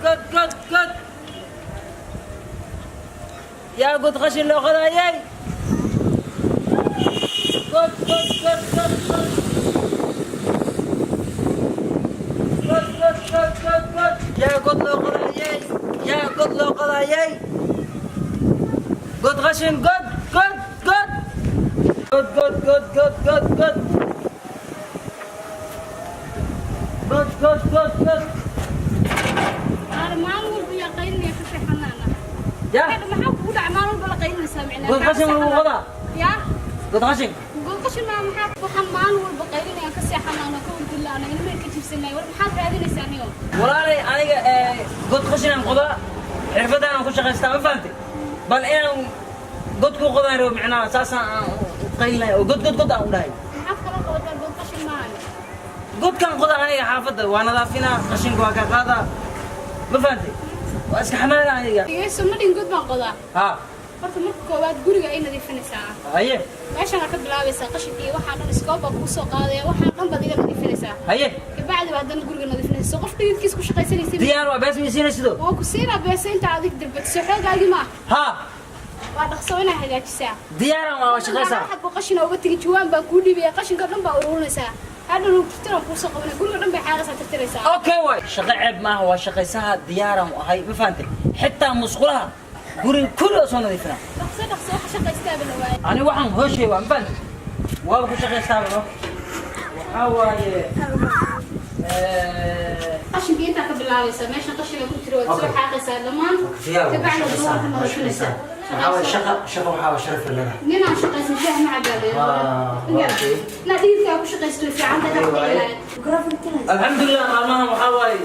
God, God, God. Yaa god qashin loo qodaayay? God, God, God, God, God. God, God, God, God, God. Yaa god loo qodaayay? Yaa god loo qodaayay? God qashin, God, God, God. God, God, God, God, God, God. God, God, God, God. Qaar maalin walba yaa qaylinaya, ka seexanaana. Ya. Maxaa kugu dhaca? Maalin walba la qaylinaysaa micnaa? God qashin lagu qodaa. Yaa? God qashin. God qashin maa? Maxaa waxaan maalin walba qaylinaya, ka seexanaana, ka hurdilaana, ilmaha ka jibsanay? War maxaad raadinaysaa niyo? Walaalay, aniga god qashinaan qodaa, xirfadaan aan ku shaqaystaa, ma fahamtay? Bal inaan god ku qodaan rabo, micnaha saasaan aan u qaylinaya oo god, god, god aan u dhahay. Maxaad kala qabataa? God qashin maahan. Godkan qoda aniga, xaafadda waa nadaafinaa, qashinka waa ka qaadaa, ma fahamtay? Waa iska xamaala aniga. Dhegeyso, ma dhin god baan qodaa. Ha. Horta marka koowaad guriga ay nadiifinaysaa. Haye. Meeshaan ka bilaabaysaa, qashinka iyo waxaa dhan iskoob baa kuu soo qaadaya, waxaa dhan baad iga nadiifinaysaa. Haye. Kabacdi baa haddana guriga nadiifinaysa. Qof dhididkiis ku shaqaysanaysa. Diyaar waa, bees ma sido? Waa ku siinaa beesa inta adig darbatiso xoogaagii ma. Ha. Waa dhaqso inaa hagaajisaa. Diyaaraan waa shaqaysaa. Xabbo qashin uga tegi, jawaan baan kuu dhiibaya, qashinka dhan baa ururinaysaa. Hadhow tirtiraan kuusoo qabanaya, guriga dhan bay xaaqaysaa, tirtiraysaa. Okay waay, shaqo ceeb maaha, waa shaqaysaha, diyaaraan u ahay, ma fahamtay? Xitaa musqulaha guriga kulli oo soo nadiifinaa. Dhaqso dhaqso, waxa shaqaystaaba la waayay. Ani waxaan hooshay waa, ma fahamtay? Waaba ku shaqaystaaba, no, waxaa waaye Qashinka intaa ka bilaabaysaa, meesha qashinka ku jira waad soo xaaqaysaa dhammaan. Diyaar waa. Kabacdi dumarka nadiifinaysaa. Waxaa waaye shaqa, shaqa waxaa waa sharaf leedahay. Ninaan shaqaysan shaah ma cabaaleeyo. Ah, okay. Inaad dhididkaa ku shaqaysto way fiican tahay. Waaye. Alxamdulilah, maalmahan waxaa waaye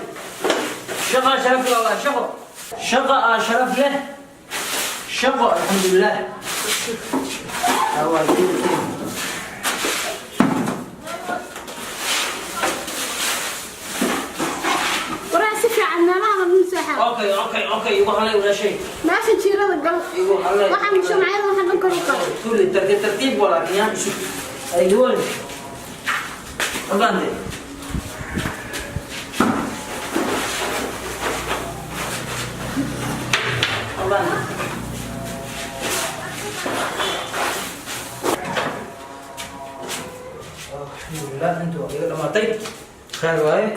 shaqa sharaf leh, waa shaqo, shaqa aa sharaf leh, shaqo, alxamdulilah. Waxaa waaye. Waraa si fiican meelaha dhan soo xaaq. Okay, igu halay, walaashay. Meesha jiirada gal. Igu halay. Waxaan shumacyada, waxaan dhan kor u qabo. Tuli, tartiib tartiib, walaakin yaa isu aygoon ogaante. Ogaante. Alxamdulilah, inta waa iga dhamaatay, khayr waaye.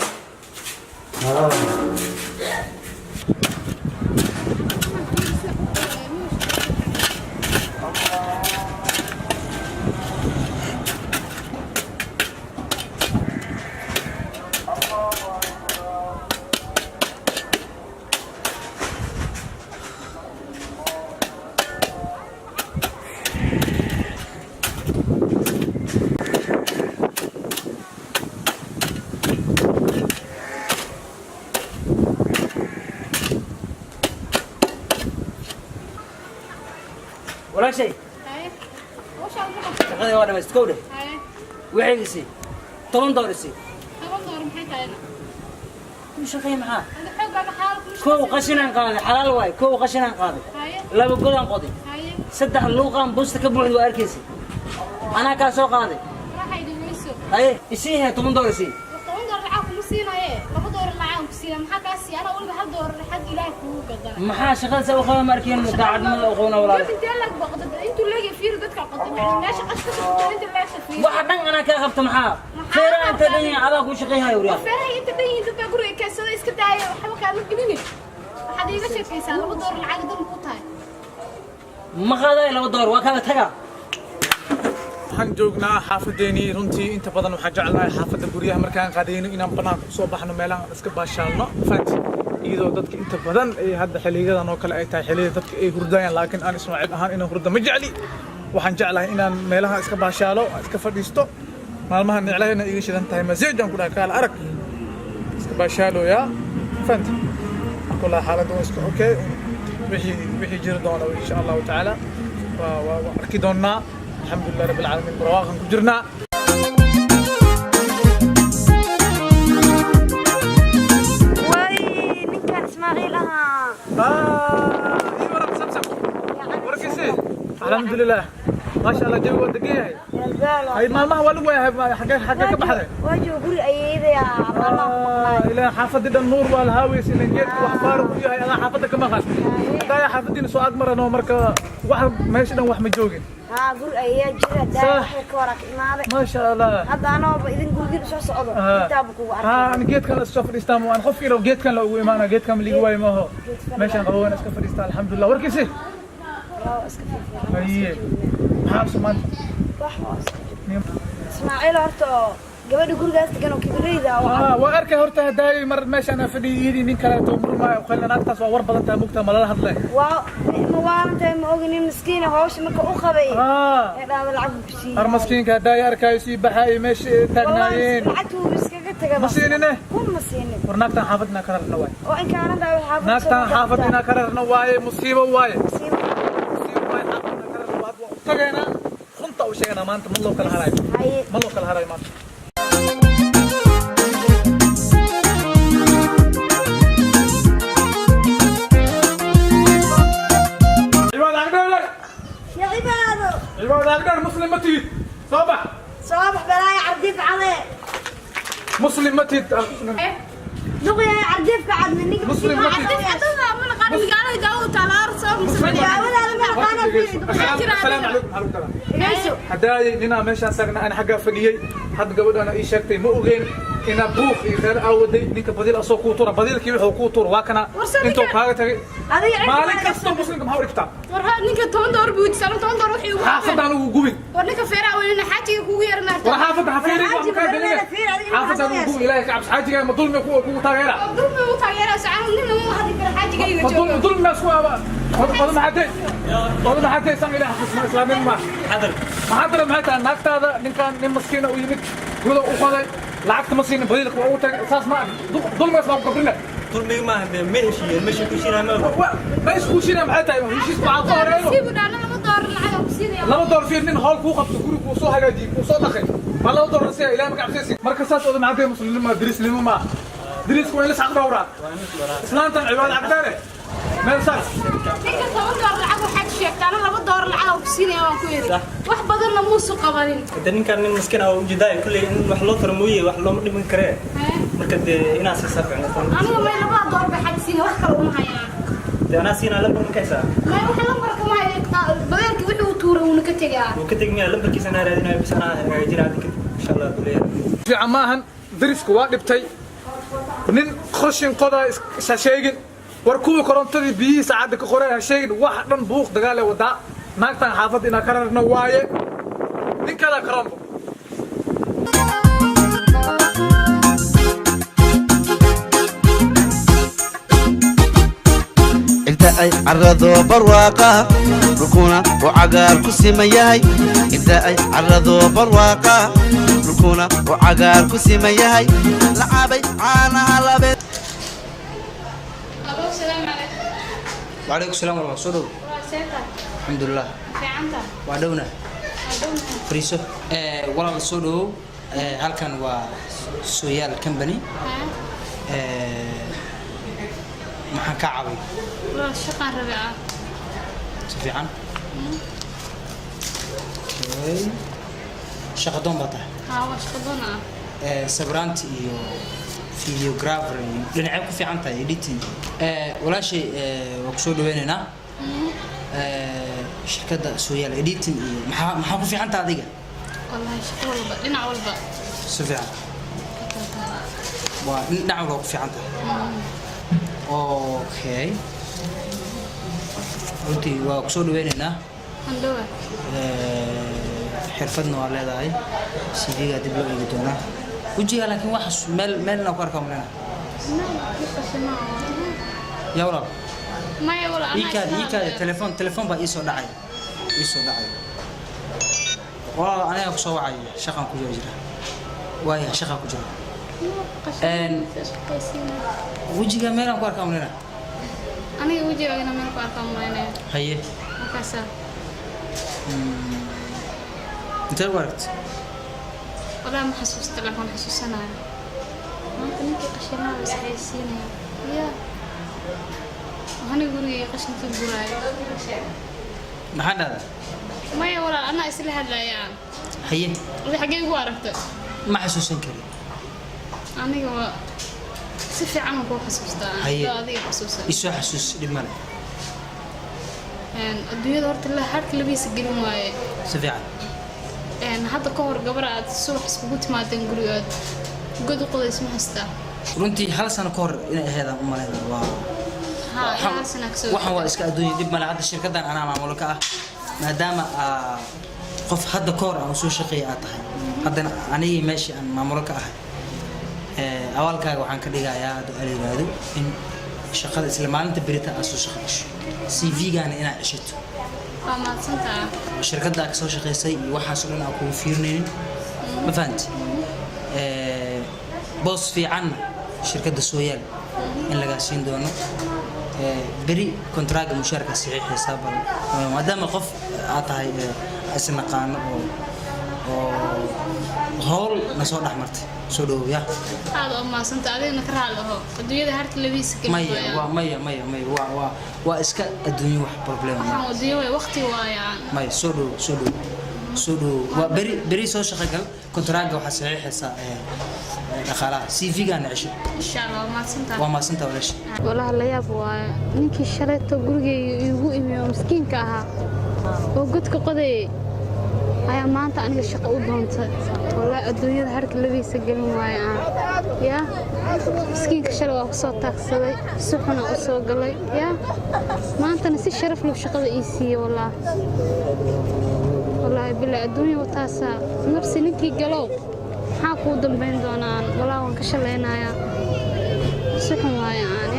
Walaashay. Haye. Hawshaa ugu qabtay. Shaqadii waa dhamaystay, kow dheh. Haye. Waxayga sii, $10 isii. $10 maxay tahayna? Ku shaqeey maxaa? Adi xooggaaga xaal kuma Kow shaqaysan. Qashinaan qaaday, xalaal waaye. Kow qashinaan qaaday. Haye. Laba godaan qoday. Haye. Saddex luuqaan busta ka buuxda, waa arkaysa, anaa kaa soo qaaday. Waxay dhigayso. Haye, isii hee, $10 isii. $10 lacag kuma siinaye. $2 lacag ku siina. Maxaa kaa siiya? Anaa weliba $1 xag Ilaahay kugu gadana. Maxaa shaqada saa u qaban? Ma arkeen daacadnimada u qabna, walaale. Godka intee lag boqdo? Intuu leegay fiiri, godka qoday. Meesha qash ka soo inta leesha fiiri. Waxa dhan anaa kaa qabta, maxaa feeraha inta dhan yahay adaa kuu shaqeyhayo, wariyaa. Feeraha inta dhan yihiin dad baa guriga keensada, iska daaya, waxba kaama gelini. Waxaad iiga sheekaysaa $2 lacag dan ku tahay. Ma qaadayo $2, waa kala tagaa. Waxaan joognaa xaafadeenii. Runtii inta badan waxaan jeclahay xaafadda guryaha markaan qadayno inaan banaanka usoo baxno, meelaha aan iska baashaalno, fahanti, iyadoo dadka inta badan ay hadda xilliyadan oo kale ay tahay xilliyada dadka ay hurdayaan, laakiin aan Ismaaciil ahaan inaan hurda ma jecli. Waxaan jeclahay inaan meelaha iska baashaalo, aan iska fadhiisto. Maalmaha niclahayna iga shidan tahay, maseejaan ku dhahay, kaala arag, iska baashaalooyaa, fahanti. Marka wallahi xaaladda waa iska okay. Wixii jiri doona insha Allahu tacaala waa arki doonaa. Alxamdulilah rabbi alcaalamiin, barwaaqan ku jirnaa. Way, ninkan Ismaaciil ahaa. Ii waran, Samsam, warkiisi? Alxamdulilah, maasha Allah, jawi waa degan yahay. Beelbeelo. Hay, maalmaha waa lagu waayahay, xagee ka baxday? Waa jooga guri ayeeydaya maalmaha ku maqnaay. Ilaa xaafadii dhan nuur waa lahaaweysa, ilan geedka wax faaruq u yahay adaa xaafadda ka maqan. Haddaa xaafadiina soo agmarano, marka wax meesha dhan wax ma joogin. Haa, guri ayeeyaa jira daa. Sax. Waxay ka waraa ka imaaday. Maasha Allah. Hadda anooba idin gurigin soo socdo intaaba kugu ها arkay. أنا geedkan la iska fadhiistaa, waan qofkii rabo geedkan la ugu imaana, geedkan ma liiga waayo maaho. Meeshaan qabowana iska fadhiistaa, alxamdulilah. Warkiisi? Waa iska fiifiican. Haye, maxaa cusub maanta? Wax waa iska jiro. Ismaaciil, horta oo gabadha gurigaas degan oo kibireyda oo Waa arkay horta hadaayay mar meeshaan aan fadhiyay iyadii nin kaleeto murmaayo qolna. Naagtaas waa war badan tahay, mugtaa malala hadlay. Waa ma waalantahay? Ma ogi, nin miskiina hawsha marka u qabay ee dhahda lacag buu ku siiyey. Har maskiinka hadaayay arkaayo sii baxaayay meesha ay taagnaayeen. Lacagtu wuu iskaga tagay. Ma siinine? Kun ma siinin. War naagtaan xaafad inaa ka rarna waaye. Oo inkaanan dhaaway xaafad. Naagtaan xaafad inaa ka rarna waaye, musiibo waaye. Musiibo waaye, xaafad inaa ka rarna waaye. Waa u tagaynaa, runta u sheeganaa maanta, ma loo kala harayo. Haye. Ma loo kala harayo maanta. Cibaad Agdheer! Ya Cibaado. Cibaad Agdheer, muslim ma tihid, soo bax. Soo bax, balaaya cardiif cade. Muslim ma tihid. Duqya cardiifka cadna ninka. Muslim ma tihid. Daawadaada ma aqaana. Asalaamu calaykum, maxaa lagu talaa? Dhegeyso. Hadaayay ninaa meeshaan taagna, aan xaggaa fadhiyey. Hadda gabadhaana ii sheegtay, ma ogeen inaa buuq iyo kheyr aawaday. Ninka badiil asoo kuu tura, badiilkii wuxuu kuu tur waa kana intuu kaaga tagay. Adiga cid maalin kastoo muslimka maxaa u dhigtaa? War ninka 10 doolar buu weydiisay, 10 doolar wixii ugu xaafadaan ugu gubin. War ninka feeraha weynina xaajiga kugu yeer maarta. War xaafadda ha fiirin, wax makaa gelina. Xaafadaan ugu gubin, ilaahay ka cabsi. Xaajigaa ma dulmi kugu taageera? Dulmi u taageera sacaan, nina ma hadli karo, xaajigayga ma joogo. dulmi dulmi ma isku aba odo maxatay, odo maxatay san ilaah xusma islaamin ma xadar. Maxaa dara? Maxay tahay naagtaada? Ninkaan nin maskiina u yimid, guda u qoday, lacagta ma siinin, badiilka waa ugu tagay. Saas ma dulmigaas baa ku gabrina. Dulmiga maaha dee, ma heshiiyeen, meesha ku heshiinaa ma oga. Ma isku heshiinaya? Maxay tahay heshiis? Waxaa ka horeeyo Siibu dhaana 2 doolar lacag aan ku siinaya. 2 door fiir, nin howl kuu qabto, guri kuu soo hagaajiyey, kuu soo dhaqay, ma 2 door siya? Ilaah maka cabsaysi. Marka saas oda maxaa tahay? Muslimnimo dirisnimo ma dirisku waa in la isxaq dhowraa. Islaantan Cibaad Cagdaare meel saas. Ninka 10 doolar lacag waxaad sheegtaa, ana 2 doolar lacag aan ku siinaya waan ku yidhi, wax badanna muusu qabanin. Hada ninkan nin miskiin ah oo ujeedaa kulley in wax loo taro mooye wax looma dhiman karee. Marka dee inaa siisaa ficnata. Aniga may labada doolar bay xaaj siinaya, wax kale uma hayaan. Dee anaa siinaa, lambar ma kaysaa? May waxa lambarka ma hayo, badeelkii wixii uu tuuray uuna ka tegaa. Wuu ka tegmiyaa lambarkiisa, anaa raadinayo bis, anaa hagaajinaa hadda kadib insha Allah kuleeyahay. Fiican maahan, dariska waa dhibtay. Nin qoshin qodaa ha sheegin, war kuwii korontadii biyihii saacadda ka qoray ha sheegin. Wax dhan buuq dagaal ee wadaa. Naagtan xaafadda inaa ka rarno waaye, ninkadaa karoonbo. Inta ay carrado barwaaqa, dhulkuna uu cagaar ku siman yahay. Inta ay carrado barwaaqa, dhulkuna uu cagaar ku siman yahay, la cabay caanaha labe. Alo, salaamu calaykum. وعليكم السلام ورحمة الله. سودو. Waa seeta? الحمد لله. Fiicanta? وعدونا. Waa dhownahay. فريسو walaal, soo dhawow. Halkan waa Sooyaal Company. Haa. Maxaan kaa caawin? Walaal, shaqaan rabay ah. Si fiican. Okay. Shaqo doon baa tahay? Haa, waa shaqo doon ah. Sawiraanta iyo videographer iyo dhinacyo ku fiican tahay, editing. Walaashay, waa kusoo dhaweynaynaa shirkadda Sooyaal Editing. Iyo maxaa ku fiican tahay adiga? Wallahi shaqo walba, dhinac walba. Si fiican, waa dhinac walba ku fiican tahay. Okay, runtii waa kusoo dhaweynaynaa. Handhowa. Xirfadna waa leedahay, CV-ga dib loo eegi doonaa wejiga, laakiin waxaas meel meelna ku arkaa malena. Yaa walaal. Maya walaal, anaa Iikaadi. isla Iikaadi. hadlayo. Telefoon baa iisoo dhacay, iisoo dhacay walaal. Aniga kusoo wacaya, shaqaan ku jira waaya, shaqaa ku jira. Wejiga meelaan ku arkaa malena. Aniga wejigaagana meel ku arkaa malaynaya. Haye. Markaasaa. Intee ku aragtay? Walaa ma xasuusta, laakiin waan xasuusanaya. Maanta ninkii qashinada isxaysiinaya ya waxaana gurigay qashinka guraayo. Maxaa dhahdaa? Maya walaal, anaa isla hadlayaan. Haye. Adi xaggee igu aragtay? Ma xasuusan karin. Aniga waa si fiican aan kuu xasuustaa. Haye. Hadda adiga xasuusan. Isoo xasuus, dhib male. Adduunyada horta la harka labiisa gelin waaye. Si fiican. Hadda ka hor gabar aad subax iskugu timaadeen gurigood god u qodays ma haystaa? Runtii hal sano ka hor inay ahayd aan u malaynaya waa. Haa, ilaa hal sana kasoo. Waxaan waa iska adduunya, dhib male. Hadda shirkaddan anaa maamulo ka ah, maadaama qof hadda ka hor aan usoo shaqeeya aad tahay, haddana anigii meeshii aan maamulo ka ahay. Awaalkaaga waxaan ka dhigayaa hadduu ala yiraahdo in shaqada isla maalinta berita aad soo shaqo gasho, CV-gaana inaad ceshato. Waa mahadsantaha. Shirkadda aad kasoo shaqaysay iyo waxaas oo dhan aan kugu fiirinaynin, ma fahanti? Boos fiicanna shirkadda soo yaal in lagaa siin doono. Beri kontraaga mushaarka saxiixaysaa, bal maadaama qof aad tahay isnaqaano oo howl na soo dhex martay, soo dhawow ya. Aad oo mahadsantaha, adigana ka raali aho, adduunyada harka labiisa gelin Maya. waayaan. Waa maya, maya, maya, waa iska adduunyo, wax problem ma. Waxaan adduunyo waay, waqti waayaan. Maya, soo dhow, soo dhow, soo dhow. Waa beri, beri soo shaqo gal, kontraaga waxaa saxiixaysaa dhaqaalaha, CV-gaana cesho. Insha Allah, waa mahadsantaha. Waa mahadsantaha, walaasha. Walahi la yaab waaye, ninkii shalayto gurigayga iigu imi oo miskiinka ahaa oo godka qodayay ayaa maanta aniga shaqo u doontay. Wallaahi adduunyada harka labiisa gelin waaye aan yaa miskiinka shalay waa kusoo taagsaday, si xuna u soo galay, yaa maantana si sharaf leh shaqada ii siiyey. Wallaahi, wallaahi bilaa adduunya wataasaa nafsi ninkii galow maxaa kuu dambayn doonaan? Wallaahi waan ka shalaynayaa, si xun waaye aan yaa.